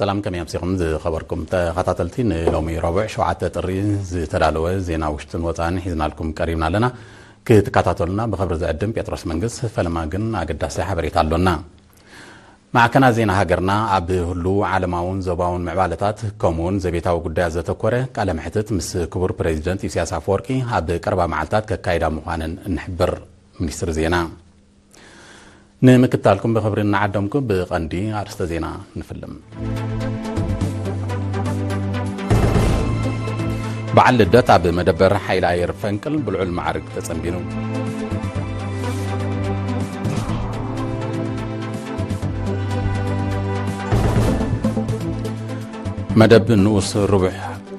ሰላም፣ ከመይ ኣምሲኹም ዝኸበርኩም ተኸታተልቲ? ንሎሚ ረቡዕ ሸውዓተ ጥሪ ዝተዳለወ ዜና ውሽጥን ወፃእን ሒዝናልኩም ቀሪብና ኣለና። ክትከታተሉና ብኽብሪ ዝዕድም ጴጥሮስ መንግስ። ፈለማ ግን ኣገዳሲ ሓበሬታ ኣሎና። ማዕከናት ዜና ሃገርና ኣብ ህሉው ዓለማውን ዞባውን ምዕባለታት ከምኡውን ዘቤታዊ ጉዳያት ዘተኮረ ቃለ መሕትት ምስ ክቡር ፕሬዚደንት ኢሳያስ ኣፈወርቂ ኣብ ቀረባ መዓልታት ከካይዳ ምዃነን እንሕብር። ሚኒስትሪ ዜና። ንምክታልኩም ብኽብሪ እናዓደምኩ ብቐንዲ ኣርእስተ ዜና ንፍልም። በዓል ልደት ኣብ መደበር ሓይሊ ኣየር ፈንቅል ብልዑል ማዕርግ ተጸንቢኑ። መደብ ንኡስ ርቡሕ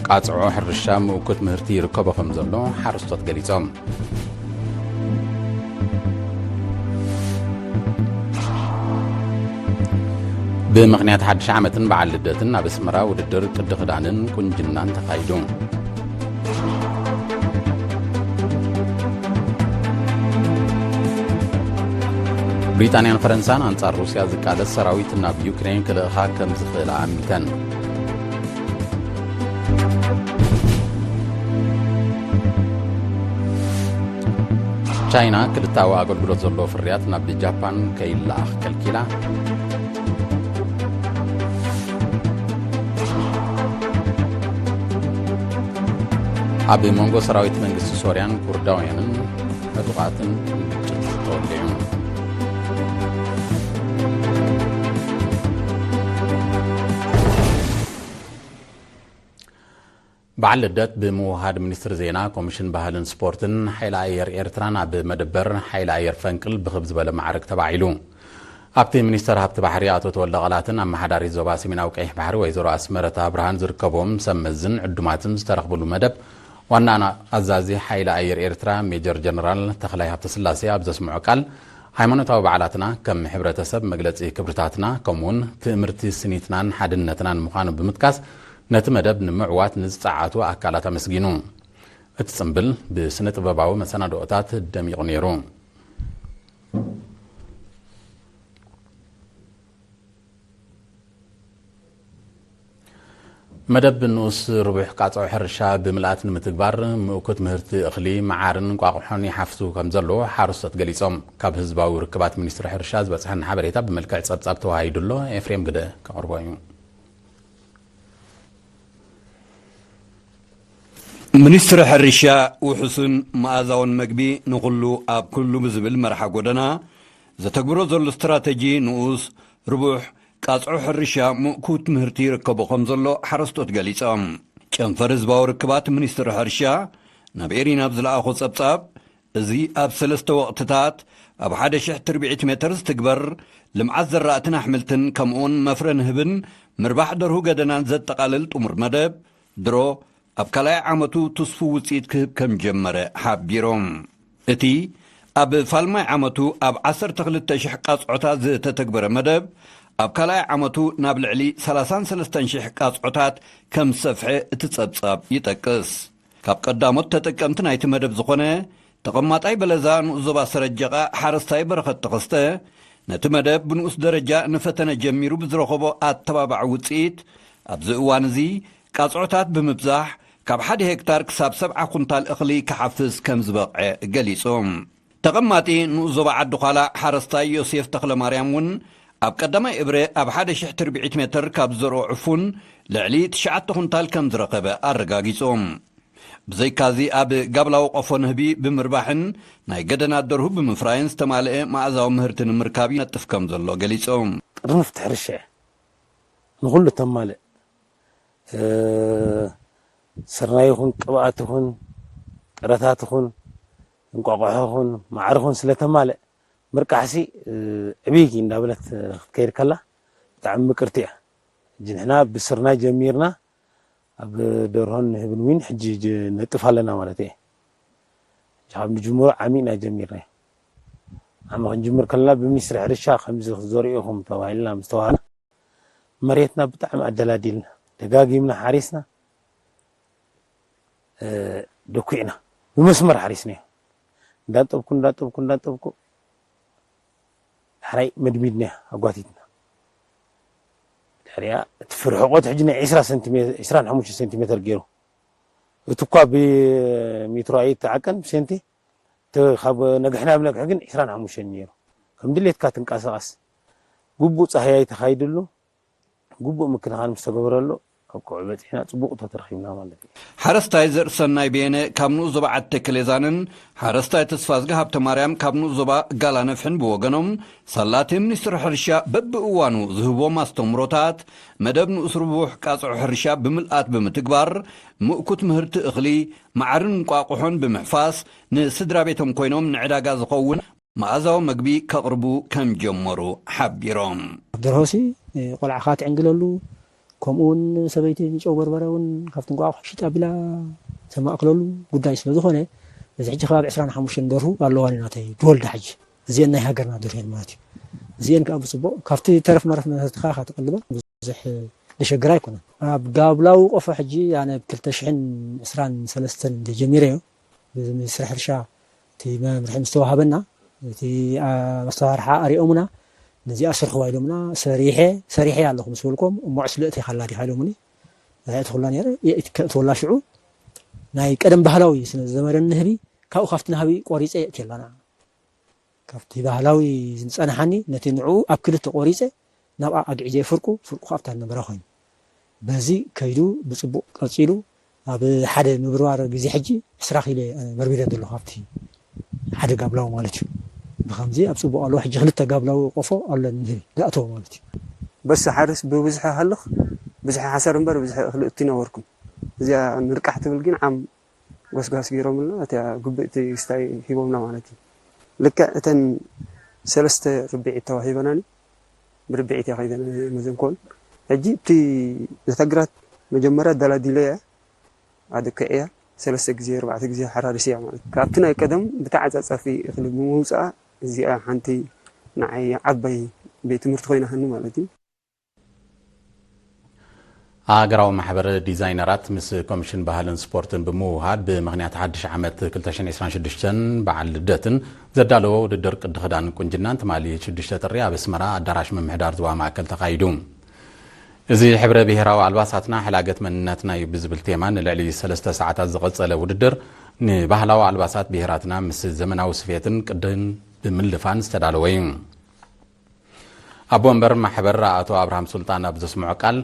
ቃጽዖ ሕርሻ ምእኩት ምህርቲ ይርከቦ ከም ዘሎ ሓረስቶት ገሊጾም። ብምኽንያት ሓድሽ ዓመትን በዓል ልደትን ኣብ ኣስመራ ውድድር ቅዲ ክዳንን ቁንጅናን ተኻይዱ። ብሪጣንያን ፈረንሳን ኣንጻር ሩስያ ዝቃለስ ሰራዊት ናብ ዩክሬን ክልእኻ ከም ዝኽእላ ኣሚተን። ቻይና ክልታዊ ኣገልግሎት ዘለዎ ፍርያት ናብ ጃፓን ከይለኣኽ ከልኪላ። ኣብ መንጎ ሰራዊት መንግስቲ ሶርያን ኩርዳውያንን ዕጡቓትን ግጭት ተወሊዑ። በዓል ልደት ብምውሃድ ሚኒስትሪ ዜና፣ ኮሚሽን ባህልን ስፖርትን ሓይሊ ኣየር ኤርትራን ኣብ መደበር ሓይሊ ኣየር ፈንቅል ብኽብ ዝበለ ማዕርግ ተባዒሉ። ኣብቲ ሚኒስተር ሃብቲ ባሕሪ ኣቶ ተወልደ ቐላትን ኣመሓዳሪት ዞባ ሰሜናዊ ቀይሕ ባሕሪ ወይዘሮ ኣስመረት ኣብርሃን ዝርከብዎም ሰብ መዝን ዕዱማትን ዝተረኽብሉ መደብ ዋና ኣዛዚ ሓይሊ ኣየር ኤርትራ ሜጀር ጀነራል ተኽላይ ሃብተስላሴ ኣብ ዘስምዖ ቃል፣ ሃይማኖታዊ በዓላትና ከም ሕብረተሰብ መግለጺ ክብርታትና ከምኡውን ትእምርቲ ስኒትናን ሓድነትናን ምዃኑ ብምጥቃስ፣ ነቲ መደብ ንምዕዋት ንዝጸዓቱ ኣካላት ኣመስጊኑ። እቲ ጽምብል ብስነ ጥበባዊ መሰናድኦታት ደሚቑ ነይሩ። መደብ ንኡስ ርቡሕ ቃጽዖ ሕርሻ ብምልኣት ንምትግባር፣ ምእኩት ምህርቲ እኽሊ፣ መዓርን እንቋቑሖን ይሓፍሱ ከም ዘለዉ ሓረስቶት ገሊጾም። ካብ ህዝባዊ ርክባት ሚኒስትሪ ሕርሻ ዝበጽሐና ሓበሬታ ብመልክዕ ጸብጻብ ተወሃሂዱ ኣሎ። ኤፍሬም ግደ ከቕርቦ እዩ። ሚኒስትሪ ሕርሻ፣ ውሑስን መኣዛውን መግቢ ንኹሉ ኣብ ኩሉ ብዝብል መርሓ ጎደና ዘተግብሮ ዘሎ ስትራተጂ ንኡስ ርቡሕ ቃጽዖ ሕርሻ ምእኩት ምህርቲ ይርከቦ ከም ዘሎ ሓረስቶት ገሊጾም። ጨንፈር ህዝባዊ ርክባት ሚኒስትሪ ሕርሻ ናብ ኤሪና ኣብ ዝለኣኾ ጸብጻብ፣ እዚ ኣብ ሰለስተ ወቕትታት ኣብ ሓደ ሽሕ ትርብዒት ሜተር ዝትግበር ልምዓት ዘራእትን ኣሕምልትን ከምኡውን መፍረ ንህብን ምርባሕ ደርሁ ገደናን ዘጠቓልል ጥሙር መደብ ድሮ ኣብ ካልኣይ ዓመቱ ትስፉው ውጽኢት ክህብ ከም ጀመረ ሓቢሮም። እቲ ኣብ ፋልማይ ዓመቱ ኣብ ዓሰርተ ክልተ ሽሕ ቃጽዖታት ዝተተግበረ መደብ፣ ኣብ ካልኣይ ዓመቱ ናብ ልዕሊ ሰላሳን ሰለስተን ሽሕ ቃጽዖታት ከም ዝሰፍሐ እቲ ጸብጻብ ይጠቅስ። ካብ ቀዳሞት ተጠቀምቲ ናይቲ መደብ ዝኾነ ተቐማጣይ በለዛ ንኡስ ዞባ ሰረጀቓ ሓረስታይ በረኸት ተኸስተ፣ ነቲ መደብ ብንኡስ ደረጃ ንፈተነ ጀሚሩ ብዝረኸቦ ኣተባባዒ ውጽኢት፣ ኣብዚ እዋን እዚ ቃጽዖታት ብምብዛሕ ካብ ሓደ ሄክታር ክሳብ ሰብዓ ኩንታል እኽሊ ክሓፍስ ከም ዝበቕዐ ገሊጹ። ተቐማጢ ንኡስ ዞባ ዓዲ ዃላ ሓረስታይ ዮሴፍ ተኽለማርያም እውን፣ ኣብ ቀዳማይ እብረ ኣብ ሓደ ሽሕ ትርብዒት ሜተር ካብ ዝዘርኦ ዕፉን ልዕሊ ትሽዓተ ኩንታል ከም ዝረኸበ ኣረጋጊጹ። ብዘይካዚ፣ ኣብ ጋብላዊ ቆፎ ንህቢ ብምርባሕን ናይ ገደና ደርሁ ብምፍራይን ዝተማልአ መኣዛዊ ምህርቲ ንምርካብ ይነጥፍ ከም ዘሎ ገሊጹ። ጥርንፍቲ ሕርሻ እያ። ንኹሉ ተማልእ፣ እ፣ ስርናይ ይኹን፣ ቅብኣት ይኹን፣ ጥረታት ይኹን፣ እንቋቑሖ ይኹን፣ ማዕር ይኹን ስለተማልእ፣ ምርቃሕሲ፣ እ፣ ዕብይ እንዳበለት ክትከይድ ከላ ብጣዕሚ ምቅርቲ እያ። ሕጂ ንሕና ብስርናይ ጀሚርና፣ ኣብ ደርሆን ንህብን እውን ሕጂ ጅ-፣ ነጥፍ ኣለና ማለት እየ። ሕጂ ካብ ንጅምሮ ዓሚቕና ጀሚርና። ዓሚ ክንጅምር ከለና ብሚኒስትሪ ሕርሻ ከምዚ ክትዘርኡ ኢኹም ተባሂልና ምስ ተባህልና፣ መሬትና ብጣዕሚ ኣደላዲልና፣ ደጋጊምና ሓሪስና፣ እ፣ ደኲዕና፣ ብመስመር ሓሪስናዮ። እንዳጠብኩ፣ እንዳጠብኩ፣ እንዳጠብኩ፣ ዳሕራይ መድሚድናያ፣ ኣጓቲትና። ሕሪያ እቲ ፍርሕቆት ሕጂ ናይ ዒስራ ሰንቲሜ-፣ ዒስራን ሓሙሽተ ሴንቲሜተር ገይሩ፣ እቲ እኳ ብሜትሮ ኣይተዓቀን ብሴንቲ፣ እቲ ካብ ነግሕና ብነግሒ ግን ዒስራን ሓሙሽተን ነይሩ። ከም ድሌትካ ትንቀሳቐስ፣ ግቡእ ጻህያይ ተኻይድሉ፣ ግቡእ ምክንኻን ምስ ተገበረሉ፣ ኣብ ከውሒ በጺሕና ጽቡቕ እቶ ተረኺብና ማለት እዩ። ሓረስታይ ዘርእሰናይ በየነ ካብ ንኡስ ዞባ ዓዲ ተከሌዛንን ሓረስታይ ተስፋዝጊ ሃብተ ማርያም ካብ ንኡስ ዞባ ጋላ ነፍሕን ብወገኖም፣ ሳላቲ ሚኒስትሪ ሕርሻ በብእዋኑ ዝህቦም ኣስተምህሮታት፣ መደብ ንኡስ ርቡሕ ቃጽዖ ሕርሻ ብምልኣት ብምትግባር፣ ምእኩት ምህርቲ እኽሊ፣ ማዕርን እንቋቑሖን ብምሕፋስ፣ ንስድራ ቤቶም ኮይኖም ንዕዳጋ ዝኸውን መኣዛዊ መግቢ ከቕርቡ ከም ጀመሩ ሓቢሮም። ደርሆሲ ቆልዓኻ ትዕንግለሉ፣ ከምኡ እውን ሰበይቲ ጨው በርበረ እውን ካብቲ እንቋቑሖ ሽጥ ኣቢላ ተማእክለሉ ጉዳይ ስለ ዝኾነ፣ እዚ ሕጂ ከባቢ ዕስራን ሓሙሽተን ደርሁ ኣለዋ ናተይ ዝወልዳ ሕጂ። እዚአን ናይ ሃገርና ደርሁ እየን ማለት እዩ። እዚአን ከዓ ብፅቡቕ ካብቲ ተረፍ መረፍ ምህርትኻ ኢኻ ትቕልበን፣ ብዙሕ ዘሸግር ኣይኮነን። ኣብ ጋብላዊ ቆፎ ሕጂ ኣነ ብ ክልተ ሽሕን ዕስራን ሰለስተን እንደ ጀሚረዮ፣ ብዚ ሚኒስትሪ ሕርሻ እቲ መምርሒ ምስ ተዋሃበና፣ እቲ፣ ኣ፣ ኣሰራርሓ ኣሪኦምና፣ ነዚኣ ስርሕዋ ኢሎምና፣ ሰሪሐ፣ ሰሪሐ ኣለኹ ምስ በልኮም፣ እሞ ዕስለ እቲኻላ ዲኻ ኢሎምኒ። ኣይኣትኹላ ነይረ፣ እየ እት-፣ ከእትወላ ሽዑ ናይ ቀደም ባህላዊ ስለ ዝዘመረኒ ንህቢ፣ ካብኡ ካብቲ ናህቢ ቆሪፀ የእትየላና። ካብቲ ባህላዊ ዝጸንሓኒ፣ ነቲ ንዕኡ ኣብ ክልተ ቆሪጸ፣ ናብኣ ኣግዒዘ ፍርቁ፣ ፍርቁ ካብታ ዝነበረ ኮይኑ። በዚ ከይዱ ብጽቡቕ ቀጺሉ፣ ኣብ ሓደ ምብርባር ግዜ ሕጂ ዕስራ ኪሎ እየ መርቢረ ዘለኹ፣ ኣብቲ ሓደ ጋብላዊ ማለት እዩ። ብኸምዚ ኣብ ጽቡቕ ኣለዎ። ሕጂ ክልተ ጋብላዊ ቆፎ ኣለኒ ንህቢ ዝኣተወ ማለት እዩ። በስ ሓርስ ብብዝሒ ሃልኽ፣ ብዝሒ ሓሰር እምበር ብዝሒ እኽሊ እትነበርኩም። እዚኣ ንርቃሕ ትብል ግን ዓም ጎስጓስ ገይሮምልና፣ እቲኣ ግብእቲ ስታይ ሂቦምና ማለት እዩ። ልክዕ እተን ሰለስተ ርብዒት ተዋሂበናኒ፣ ብርብዒት እያ ከይደን መዘንኮን። ሕጂ እቲ ነታ ግራት መጀመርያ ደላዲለ እያ፣ ኣድክዕ እያ፣ ሰለስተ ግዜ፣ ኣርባዕተ ግዜ ሓራርስ እያ ማለት እዩ። ካብቲ ናይ ቀደም ብተዓጻጻፊ እኽሊ ብምውፅኣ፣ እዚኣ ሓንቲ ንዓይ ዓባይ ቤት ትምህርቲ ኮይናትኒ ማለት እዩ። ሃገራዊ ማሕበር ዲዛይነራት ምስ ኮሚሽን ባህልን ስፖርትን ብምውሃድ ብምኽንያት ሓድሽ ዓመት ክልተ ሽሕን ዕስራን ሽዱሽተን በዓል ልደትን ዘዳለዎ ውድድር ቅዲ ክዳን ቁንጅናን ትማሊ ሽዱሽተ ጥሪ ኣብ ኣስመራ ኣዳራሽ ምምሕዳር ዞባ ማእከል ተኻይዱ። እዚ ሕብረ ብሄራዊ ኣልባሳትና ሕላገት መንነትና እዩ ብዝብል ቴማ ንልዕሊ ሰለስተ ሰዓታት ዝቐጸለ ውድድር ንባህላዊ ኣልባሳት ብሄራትና ምስ ዘመናዊ ስፌትን ቅድን ብምልፋን ዝተዳለወ እዩ። ኣቦ ወንበር ማሕበር ኣቶ ኣብርሃም ሱልጣን ኣብ ዘስምዖ ቃል፣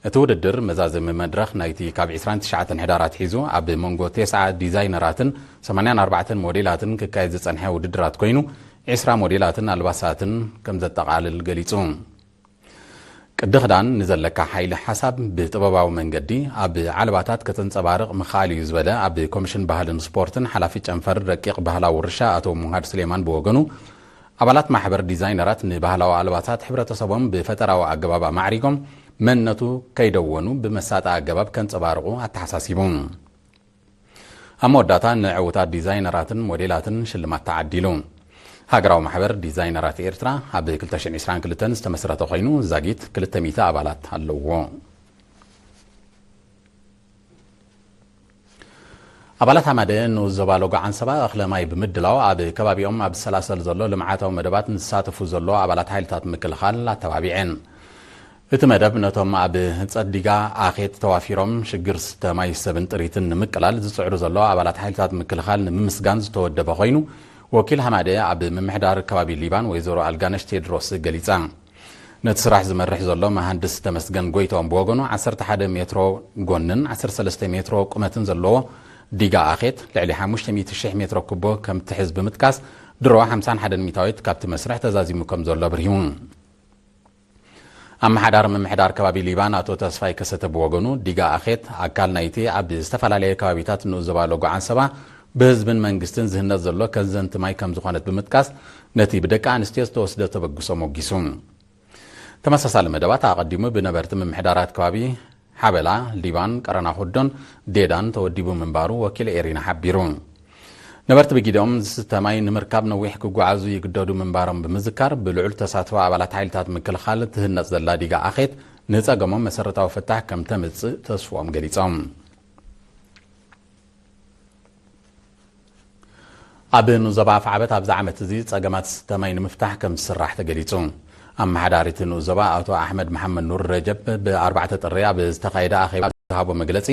እቲ ውድድር መዛዘሚ መድረኽ ናይቲ ካብ ዕስራን ትሽዓተን ሕዳር ኣትሒዙ ኣብ መንጎ ተስዓ ዲዛይነራትን ሰማንያን ኣርባዕተን ሞዴላትን ክካየድ ዝጸንሐ ውድድራት ኮይኑ፣ ዕስራ ሞዴላትን ኣልባሳትን ከም ዘጠቓልል ገሊጹ። ቅዲ ክዳን ንዘለካ ሓይሊ ሓሳብ ብጥበባዊ መንገዲ ኣብ ዓለባታት ከተንጸባርቕ ምኽኣል እዩ ዝበለ ኣብ ኮሚሽን ባህልን ስፖርትን ሓላፊ ጨንፈር ረቂቕ ባህላዊ ውርሻ ኣቶ ሙሃድ ስሌማን ብወገኑ፣ ኣባላት ማሕበር ዲዛይነራት ንባህላዊ ኣልባሳት ሕብረተሰቦም ብፈጠራዊ ኣገባብ ኣማዕሪጎም መንነቱ ከይደወኑ ብመሳጢ ኣገባብ ከንጸባርቑ ኣተሓሳሲቡ። ኣብ መወዳእታ ንዕዉታት ዲዛይነራትን ሞዴላትን ሽልማት ተዓዲሉ። ሃገራዊ ማሕበር ዲዛይነራት ኤርትራ ኣብ ክልተ ሽሕን ዕስራን ክልተን ዝተመስረተ ኮይኑ ዛጊት ክልተ ሚእቲ ኣባላት ኣለዎ። ኣባላት ሃማደ ንኡስ ዞባ ሎጎ ዓንሰባ እኽለ ማይ ብምድላው ኣብ ከባቢኦም ኣብ ዝሰላሰል ዘሎ ልምዓታዊ መደባት ንዝሳተፉ ዘለዉ ኣባላት ሓይልታት ምክልኻል ኣተባቢዐን። እቲ መደብ ነቶም ኣብ ህንጸት ዲጋ ኣኼት ተዋፊሮም ሽግር ስተ ማይ ሰብን ጥሪትን ንምቅላል ዝጽዕሩ ዘለዉ ኣባላት ሓይልታት ምክልኻል ንምምስጋን ዝተወደበ ኮይኑ፣ ወኪል ሃማደ ኣብ ምምሕዳር ከባቢ ሊባን ወይዘሮ ኣልጋነሽ ቴድሮስ ገሊጻ። ነቲ ስራሕ ዝመርሕ ዘሎ መሃንድስ ተመስገን ጎይትኦም ብወገኑ፣ ዓሰርተ ሓደ ሜትሮ ጎንን ዓሰርተ ሰለስተ ሜትሮ ቁመትን ዘለዎ ዲጋ ኣኼት ልዕሊ ሓሙሽተ ሚእቲ ሽሕ ሜትሮ ኩቦ ከም ትሕዝ ብምጥቃስ፣ ድሮ ሓምሳን ሓደን ሚእታዊት ካብቲ መስርሕ ተዛዚሙ ከም ዘሎ ኣብሪሁ። ኣመሓዳሪ ምምሕዳር ከባቢ ሊባን ኣቶ ተስፋይ ከሰተ ብወገኑ፣ ዲጋ ኣኼት ኣካል ናይቲ ኣብ ዝተፈላለየ ከባቢታት ንኡስ ዞባ ሎጎ ዓንሰባ ብህዝብን መንግስትን ዝህነጽ ዘሎ ከዘንቲ ማይ ከም ዝኾነት ብምጥቃስ፣ ነቲ ብደቂ ኣንስትዮ ዝተወስደ ተበግሶ ሞጊሱ። ተመሳሳሊ መደባት ኣቐዲሙ ብነበርቲ ምምሕዳራት ከባቢ ሓበላ፣ ሊባን፣ ቀረና ኩዶን ዴዳን ተወዲቡ ምንባሩ ወኪል ኤሪና ሓቢሩ። ነበርቲ ብጊደኦም ዝስተ ማይ ንምርካብ ነዊሕ ክጓዓዙ ይግደዱ ምንባሮም ብምዝካር፣ ብልዑል ተሳትፎ ኣባላት ሓይልታት ምክልኻል ትህነጽ ዘላ ዲጋ ኣኼት ንጸገሞም መሰረታዊ ፍታሕ ከም ተምጽእ ተስፍኦም ገሊጾም። ኣብ ንዞባ ኣፍዓበት ኣብዚ ዓመት እዚ ጸገማት ስተ ማይ ንምፍታሕ ከም ዝስራሕ ተገሊጹ። ኣመሓዳሪ እቲ ንኡስ ዞባ ኣቶ ኣሕመድ መሓመድ ኑር ረጀብ ብ ኣርባዕተ ጥሪ ኣብ ዝተኻየደ ኣኼባ ዝሃቦ መግለጺ፣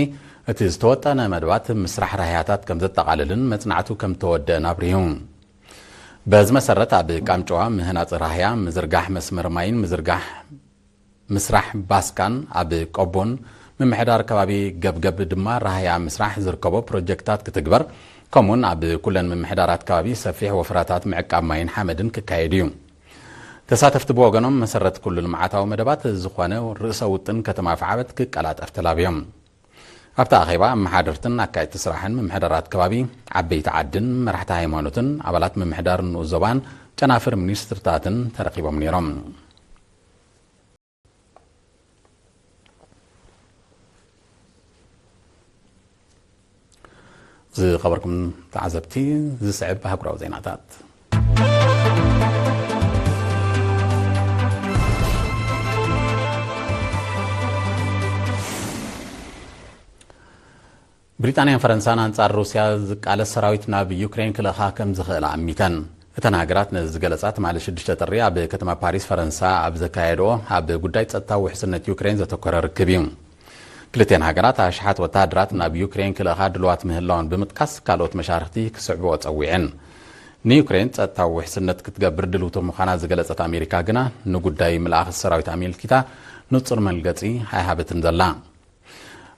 እቲ ዝተወጠነ መደባት ምስራሕ ራህያታት ከም ዘጠቓልልን መጽናዕቱ ከም ተወደአን ኣብሪሁ። በዚ መሰረት፣ ኣብ ቃምጨዋ ምህናጽ ራህያ፣ ምዝርጋሕ መስመር ማይን ምዝርጋሕ ምስራሕ ባስካን፣ ኣብ ቆቦን ምምሕዳር ከባቢ ገብገብ ድማ ራህያ ምስራሕ ዝርከቦ ፕሮጀክታት ክትግበር፣ ከምኡውን ኣብ ኩለን ምምሕዳራት ከባቢ ሰፊሕ ወፍራታት ምዕቃብ ማይን ሓመድን ክካየድ እዩ። ተሳተፍቲ ብወገኖም፣ መሰረት ኩሉ ልምዓታዊ መደባት ዝኾነ ርእሰ ውጥን ከተማ ኣፍዓበት ክቀላጠፍ ተላብዮም። ኣብቲ ኣኼባ፣ ኣመሓደርትን ኣካየድቲ ስራሕን ምምሕዳራት ከባቢ፣ ዓበይቲ ዓድን መራሕቲ ሃይማኖትን ኣባላት ምምሕዳር ንኡስ ዞባን ጨናፍር ሚኒስትርታትን ተረኺቦም ነይሮም። ዝኸበርኩም ተዓዘብቲ፣ ዝስዕብ ኣህጉራዊ ዜናታት። ብሪጣንያን ፈረንሳን ኣንጻር ሩስያ ዝቃለስ ሰራዊት ናብ ዩክሬን ክልእኻ ከም ዝኽእላ ኣሚተን። እተን ሃገራት ነዚ ዝገለጻ ትማሊ ሽዱሽተ ጥሪ ኣብ ከተማ ፓሪስ ፈረንሳ ኣብ ዘካየድኦ ኣብ ጉዳይ ጸጥታዊ ውሕስነት ዩክሬን ዘተኮረ ርክብ እዩ። ክልቲኣን ሃገራት ኣሽሓት ወተሃደራት ናብ ዩክሬን ክልእኻ ድልዋት ምህላወን ብምጥቃስ፣ ካልኦት መሻርኽቲ ክስዕብኦ ጸዊዐን። ንዩክሬን ጸጥታዊ ውሕስነት ክትገብር ድልውቲ ምዃና ዝገለጸት ኣሜሪካ ግና፣ ንጉዳይ ምልኣኽ ሰራዊት ኣመልኪታ ንጹር መግለጺ ኣይሃበትን ዘላ።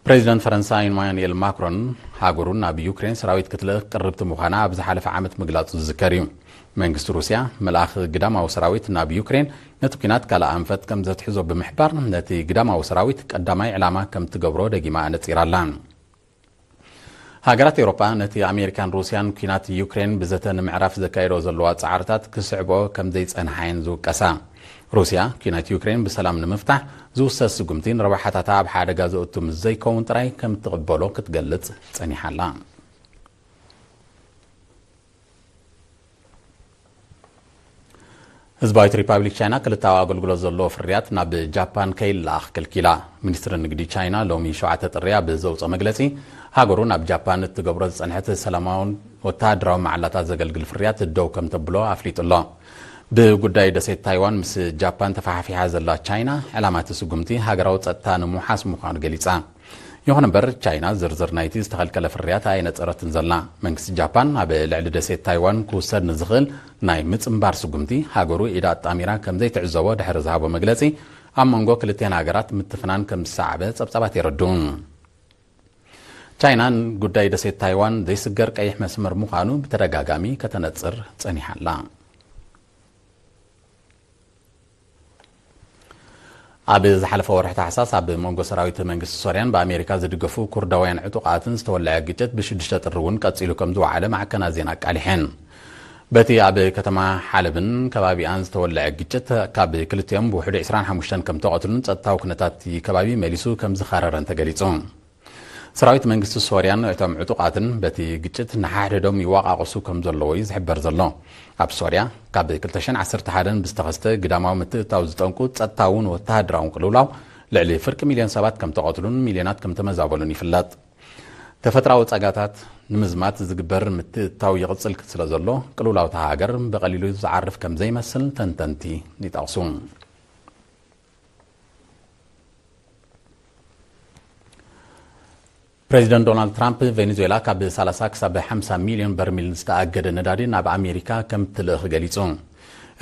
ፕሬዚደንት ፈረንሳ ኢማኑኤል ማክሮን፣ ሃገሩ ናብ ዩክሬን ሰራዊት ክትልእኽ ቅርብቲ ምዃና ኣብ ዝሓለፈ ዓመት ምግላጹ ዝዝከር እዩ። መንግስቲ ሩስያ፣ ምልኣኽ ግዳማዊ ሰራዊት ናብ ዩክሬን ነቲ ኲናት ካልእ ኣንፈት ከም ዘትሕዞ ብምሕባር፣ ነቲ ግዳማዊ ሰራዊት ቀዳማይ ዕላማ ከም ትገብሮ ደጊማ ኣነጺራ ኣላ። ሃገራት ኤውሮጳ፣ ነቲ ኣሜሪካን ሩስያን ኲናት ዩክሬን ብዘተ ንምዕራፍ ዘካየዶ ዘለዋ ጻዕርታት ክስዕቦ ከም ዘይጸንሓ እየን ዝውቀሳ። ሩስያ፣ ኲናት ዩክሬን ብሰላም ንምፍታሕ ዝውሰድ ስጉምቲ፣ ንረብሓታታ ኣብ ሓደጋ ዘእቱ ምስ ዘይከውን ጥራይ ከም ትቕበሎ ክትገልጽ ጸኒሓ ኣላ። ህዝባዊት ሪፓብሊክ ቻይና፣ ክልተኣዊ ኣገልግሎት ዘለዎ ፍርያት ናብ ጃፓን ከይለኣኽ ከልኪላ። ሚኒስትሪ ንግዲ ቻይና፣ ሎሚ ሸውዓተ ጥሪ ኣብ ዘውፅኦ መግለፂ፣ ሃገሩ ናብ ጃፓን እትገብሮ ዝፀንሐት ሰላማውን ወተሃደራዊ መዓላታት ዘገልግል ፍርያት ደው ከም ተብሎ ኣፍሊጡ ኣሎ። ብጉዳይ ደሴት ታይዋን ምስ ጃፓን ተፋሓፊሓ ዘላ ቻይና፣ ዕላማ እቲ ስጉምቲ ሃገራዊ ጸጥታ ንምውሓስ ምዃኑ ገሊጻ። ይኹን እምበር፣ ቻይና ዝርዝር ናይቲ ዝተኸልከለ ፍርያት ኣየነጸረትን ዘላ። መንግስቲ ጃፓን፣ ኣብ ልዕሊ ደሴት ታይዋን ክውሰድ ንዝኽእል ናይ ምጽንባር ስጉምቲ፣ ሃገሩ ኢዳ ኣጣሚራ ከም ዘይትዕዘቦ ድሕሪ ዝሃቦ መግለጺ፣ ኣብ መንጎ ክልቲኣን ሃገራት ምትፍናን ከም ዝሰዓበ ጸብጻባት የረድኡ። ቻይና፣ ንጉዳይ ደሴት ታይዋን ዘይስገር ቀይሕ መስመር ምዃኑ ብተደጋጋሚ ከተነጽር ጸኒሓ ኣላ። ኣብ ዝሓለፈ ወርሒ ታሕሳስ፣ ኣብ መንጎ ሰራዊት መንግስቲ ሶርያን ብኣሜሪካ ዝድገፉ ኩርዳውያን ዕጡቓትን ዝተወልዐ ግጭት፣ ብሽዱሽተ ጥሪ እውን ቀጺሉ ከም ዝወዓለ ማዕከናት ዜና ኣቃሊሐን። በቲ ኣብ ከተማ ሓለብን ከባቢኣን ዝተወልዐ ግጭት፣ ካብ ክልቲኦም ብውሕዱ ዕስራን ሓሙሽተን ከም ተቐትሉን ጸጥታዊ ኩነታት እቲ ከባቢ መሊሱ ከም ዝኸረረን ተገሊጹ። ሰራዊት መንግስቲ ሶርያን እቶም ዕጡቓትን በቲ ግጭት ንሓድሕዶም ይወቃቐሱ ከም ዘለዉ እዩ ዝሕበር ዘሎ። ኣብ ሶርያ፣ ካብ ክልተ ሽሕን ዓሰርተ ሓደን ብዝተኸስተ ግዳማዊ ምትእትታው ዝጠንቁ ጸጥታውን ወተሃደራውን ቅልውላው፣ ልዕሊ ፍርቂ ሚልዮን ሰባት ከም ተቐትሉን ሚልዮናት ከም ተመዛበሉን ይፍለጥ። ተፈጥራዊ ጸጋታት ንምዝማት ዝግበር ምትእትታው ይቕጽል ስለ ዘሎ፣ ቅልውላው እታ ሃገር ብቐሊሉ ዝዓርፍ ከም ዘይመስል ተንተንቲ ይጠቕሱ። ፕሬዚደንት ዶናልድ ትራምፕ፣ ቬኔዙዌላ ካብ ሰላሳ ክሳብ ሓምሳ ሚልዮን በርሚል ዝተኣገደ ነዳዲ ናብ ኣሜሪካ ከም ትልእኽ ገሊጹ።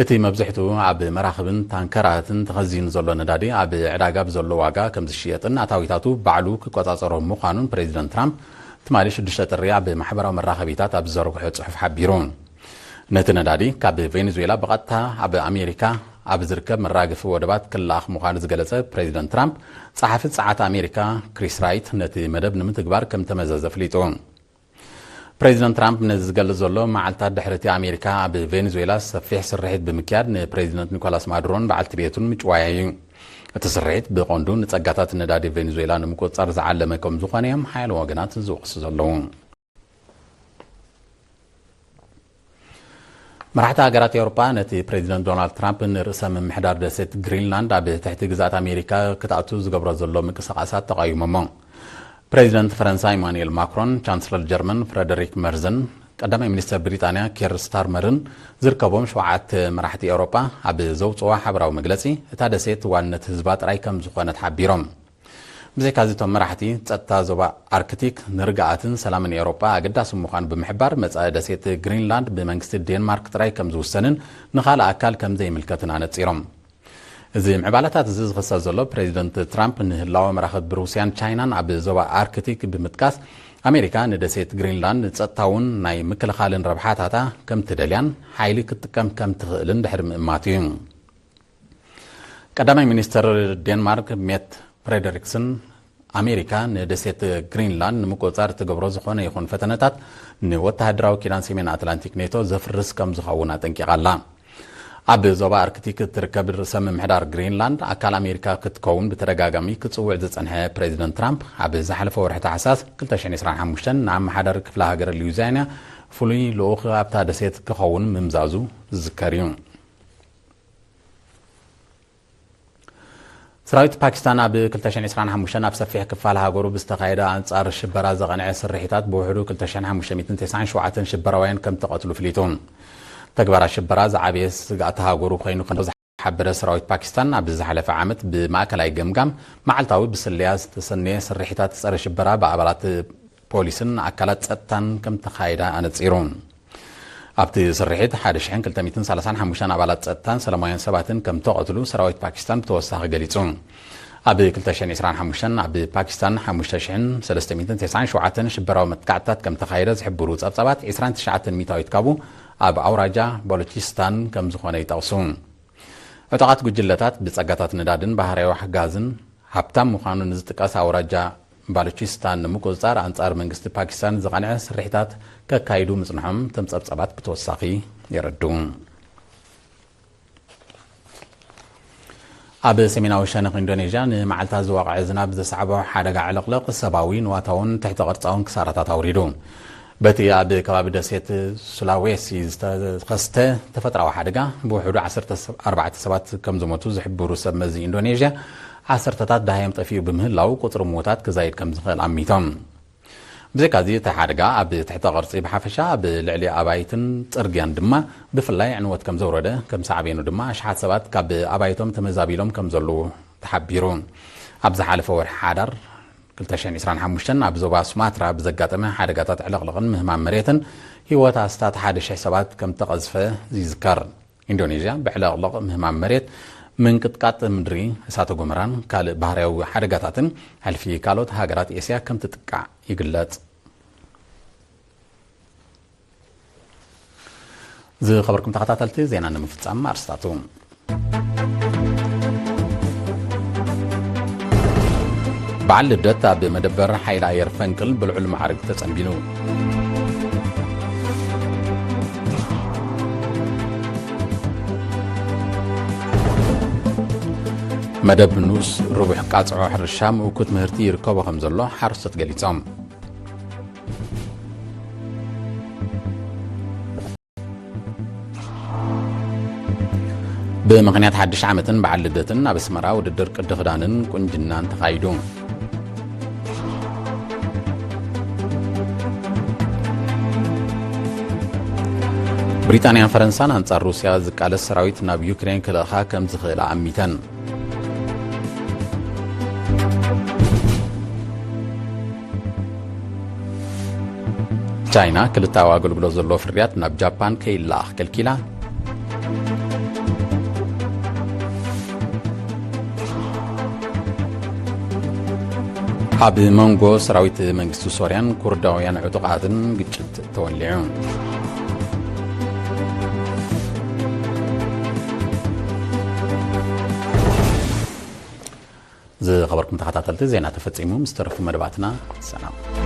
እቲ መብዝሕትኡ ኣብ መራኽብን ታንከራትን ተኸዚኑ ዘሎ ነዳዲ፣ ኣብ ዕዳጋ ብዘሎ ዋጋ ከም ዝሽየጥን ኣታዊታቱ ባዕሉ ክቆጻጸሮ ምዃኑን ፕሬዚደንት ትራምፕ ትማሊ ሽዱሽተ ጥሪ ኣብ ማሕበራዊ መራኸቢታት ኣብ ዝዘርግሖ ጽሑፍ ሓቢሩ። ነቲ ነዳዲ ካብ ቬኔዙዌላ ብቐጥታ ኣብ ኣሜሪካ ኣብ ዝርከብ መራገፊ ወደባት ክለኣኽ ምዃኑ ዝገለጸ ፕሬዚደንት ትራምፕ፣ ጸሓፊ ጸዓት ኣሜሪካ ክሪስ ራይት ነቲ መደብ ንምትግባር ከም ተመዘዘ ኣፍሊጡ። ፕሬዚደንት ትራምፕ ነዚ ዝገልጽ ዘሎ፣ መዓልታት ድሕሪ እቲ ኣሜሪካ ኣብ ቬኔዙዌላ ሰፊሕ ስርሒት ብምክያድ፣ ንፕሬዚደንት ኒኮላስ ማዱሮን በዓልቲ ቤቱን ምጭዋያ እዩ። እቲ ስርሒት ብቐንዱ ንጸጋታት ነዳዲ ቬኔዙዌላ ንምቁጽጻር ዝዓለመ ከም ዝኾነ እዮም ሓያሎ ወገናት ዝወቕሱ ዘለዉ። መራሕቲ ሃገራት ኤውሮጳ፣ ነቲ ፕሬዚደንት ዶናልድ ትራምፕ ንርእሰ ምምሕዳር ደሴት ግሪንላንድ ኣብ ትሕቲ ግዝኣት ኣሜሪካ ክትኣቱ ዝገብሮ ዘሎ ምንቅስቓሳት ተቓዊሞሞ። ፕሬዚደንት ፈረንሳ ኢማኑኤል ማክሮን፣ ቻንስለር ጀርመን ፍረደሪክ መርዝን ቀዳማይ ሚኒስተር ብሪጣንያ ኬር ስታርመርን ዝርከቦም ሸውዓተ መራሕቲ ኤውሮጳ ኣብ ዘውፅኦ ሓበራዊ መግለፂ፣ እታ ደሴት ዋንነት ህዝባ ጥራይ ከም ዝኾነት ሓቢሮም። ብዘይካዚ፣ እቶም መራሕቲ፣ ጸጥታ ዞባ ኣርክቲክ ንርግኣትን ሰላምን ኤውሮጳ ኣገዳሲ ምዃኑ ብምሕባር፣ መጻኢ ደሴት ግሪንላንድ ብመንግስቲ ዴንማርክ ጥራይ ከም ዝውሰንን ንኻልእ ኣካል ከም ዘይምልከትን ኣነጺሮም። እዚ ምዕባለታት እዚ ዝኽሰት ዘሎ፣ ፕሬዚደንት ትራምፕ ንህላወ መራኽብ ሩስያን ቻይናን ኣብ ዞባ ኣርክቲክ ብምጥቃስ፣ ኣሜሪካ ንደሴት ግሪንላንድ ንጸጥታውን ናይ ምክልኻልን ረብሓታታ ከም ትደልያን ሓይሊ ክትጥቀም ከም ትኽእልን ድሕሪ ምእማቱ እዩ። ቀዳማይ ሚኒስተር ዴንማርክ ሜት ፍሬደሪክስን፣ ኣሜሪካ ንደሴት ግሪንላንድ ንምቁጽጻር እትገብሮ ዝኾነ ይኹን ፈተነታት፣ ንወተሃደራዊ ኪዳን ሰሜን ኣትላንቲክ ኔቶ ዘፍርስ ከም ዝኸውን ኣጠንቂቓ ኣላ። ኣብ ዞባ ኣርክቲክ እትርከብ ርእሰ ምምሕዳር ግሪንላንድ፣ ኣካል ኣሜሪካ ክትከውን ብተደጋጋሚ ክጽውዕ ዝጸንሐ ፕሬዚደንት ትራምፕ፣ ኣብ ዝሓለፈ ወርሒ ታሕሳስ ክልተ ሽሕን ዕስራን ሓሙሽተን ንኣመሓዳሪ ክፍለ ሃገር ሉዊዚያና ፍሉይ ልኡኽ ኣብታ ደሴት ክኸውን ምምዛዙ ዝዝከር እዩ። ሰራዊት ፓኪስታን ኣብ ክልተ ሽሕን ዕስራን ሓሙሽተን ኣብ ሰፊሕ ክፋል ሃገሩ ብዝተኻየደ ኣንጻር ሽበራ ዘቐንዐ ስርሒታት፣ ብውሕዱ ክልተ ሽሕን ሓሙሽተ ሚእትን ተስዓን ሸውዓተን ሽበራውያን ከም ተቐትሉ ፍሊጡ። ተግባራት ሽበራ ዝዓበየ ስግኣት ሃገሩ ኮይኑ ከም ዝሓበረ ሰራዊት ፓኪስታን፣ ኣብ ዝሓለፈ ዓመት ብማእከላይ ገምጋም መዓልታዊ ብስለያ ዝተሰነየ ስርሒታት ጸረ ሽበራ ብኣባላት ፖሊስን ኣካላት ጸጥታን ከም ተኻየደ ኣነጺሩ። ኣብቲ ስርሒት፣ ሓደ ሽሕን ክልተ ሚእትን ሰላሳን ሓሙሽተን ኣባላት ጸጥታን ሰላማውያን ሰባትን ከም ተቐትሉ ሰራዊት ፓኪስታን ብተወሳኺ ገሊጹ። ኣብ ክልተ ሽሕን ዕስራን ሓሙሽተን ኣብ ፓኪስታን ሓሙሽተ ሽሕን ሰለስተ ሚእትን ተስዓን ሸውዓተን ሽበራዊ መጥቃዕትታት ከም ተኻየደ ዝሕብሩ ጸብጻባት፣ ዕስራን ትሽዓተን ሚእታዊት ካብኡ ኣብ ኣውራጃ ባሉቺስታን ከም ዝኾነ ይጠቕሱ። ዕጡቓት ጉጅለታት ብጸጋታት ነዳድን ባህርያዊ ሓጋዝን ሃብታም ምዃኑ ንዝጥቀስ ኣውራጃ ባሉቺስታን ንምቁጽጻር፣ ኣንጻር መንግስቲ ፓኪስታን ዝቐንዐ ስርሒታት ከካይዱ ምጽንሖም እቶም ጸብጻባት ብተወሳኺ የረድኡ። ኣብ ሰሜናዊ ሸነኽ ኢንዶኔዥያ ንመዓልታት ዝወቕዐ ዝናብ ዘስዓቦ ሓደጋ ዕልቕልቕ ሰብኣዊ፣ ንዋታውን ትሕተ ቅርጻውን ክሳራታት ኣውሪዱ። በቲ ኣብ ከባቢ ደሴት ሱላዌሲ ዝተኸስተ ተፈጥሮኣዊ ሓደጋ፣ ብውሕዱ ዓሰርተ ኣርባዕተ ሰባት ከም ዝሞቱ ዝሕብሩ ሰብ መዚ ኢንዶኔዥያ፣ ዓሰርተታት ደሃዮም ጠፊኡ ብምህላው፣ ቁጽሪ ምዉታት ክዛይድ ከም ዝኽእል ኣሚቶም። ብዘይካዚ፣ እቲ ሓደጋ ኣብ ትሕተ ቅርጺ ብሓፈሻ፣ ኣብ ልዕሊ ኣባይትን ጽርግያን ድማ ብፍላይ ዕንወት ከም ዘውረደ፣ ከም ሳዕቤኑ ድማ ኣሽሓት ሰባት ካብ ኣባይቶም ተመዛቢሎም ከም ዘለዉ ተሓቢሩ። ኣብ ዝሓለፈ ወርሒ ሓዳር ክልተ ሽሕን ዕስራን ሓሙሽተን ኣብ ዞባ ሱማትራ ብዘጋጠመ ሓደጋታት ዕልቕልቕን ምህማም መሬትን፣ ህይወት ኣስታት ሓደ ሽሕ ሰባት ከም ተቐዝፈ ይዝከር። ኢንዶኔዥያ ብዕልቕልቕ፣ ምህማም መሬት፣ ምንቅጥቃጥ ምድሪ፣ እሳተ ጎመራን ካልእ ባህርያዊ ሓደጋታትን፣ ሕልፊ ካልኦት ሃገራት ኤስያ ከም ትጥቃዕ ይግለጽ። ዝኸበርኩም ተኸታተልቲ፣ ዜና ንምፍጻም ኣርስታቱ። በዓል ልደት ኣብ መደበር ሓይሊ ኣየር ፈንቅል ብልዑል ማዕርግ ተጸንቢሉ። መደብ ንኡስ ርቡሕ ቃጽዖ ሕርሻ ምእኩት ምህርቲ ይርከቦ ከም ዘሎ ሓረስቶት ገሊጾም። ብምኽንያት ሓድሽ ዓመትን በዓል ልደትን ኣብ ኣስመራ ውድድር ቅዲ ክዳንን ቁንጅናን ተኻይዱ። ብሪጣንያን ፈረንሳን ኣንጻር ሩስያ ዝቃለስ ሰራዊት ናብ ዩክሬን ክልእኻ ከም ዝኽእላ ኣሚተን። ቻይና ክልተኣዊ ኣገልግሎት ዘለዎ ፍርያት ናብ ጃፓን ከይለኣኽ ከልኪላ። ኣብ መንጎ ሰራዊት መንግስቲ ሶርያን ኩርዳውያን ዕጡቓትን ግጭት ተወሊዑ። ዝኸበርኩም ተኸታተልቲ፣ ዜና ተፈጺሙ። ምስ ተረፉ መደባትና ሰላም።